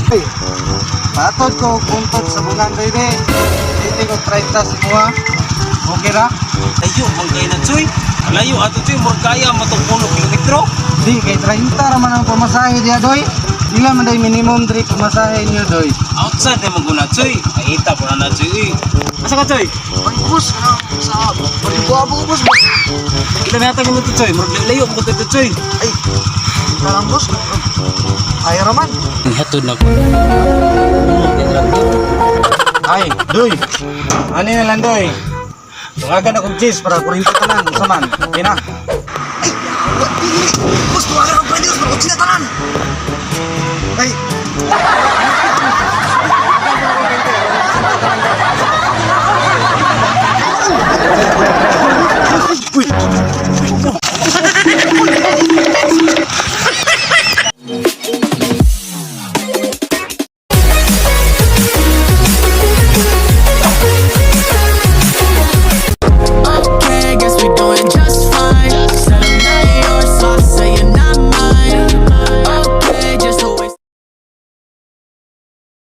Hey, patod ko buntot sa bungan, baby. Hindi ko 30 sa kuha. Okay ra? Layo man kay na, Choy. Layo ato, Choy, murag kaya matong puno kilometro. Di, kay 30 ra man ang pamasahe diya, doy. Dila man day minimum diri pamasahe niyo, doy. Outside na maguna, Choy. Ay ita po na na, Choy. Uy. Asa ka, Choy? Ay, boss, kanang sa Palibuabo, boss. Ila na yata mo to, Choy. Murag layo mo to, Choy. Ay, tarang, boss. Ay, raman. Hatod na ko. Ay, doy. Ani na lang, doy. Tungagan akong cheese para 40 tanan, unsa man. Okay na. Ay, what dili. Boss, tuwagan ang pwede, boss. Makutsina tanan. Ay,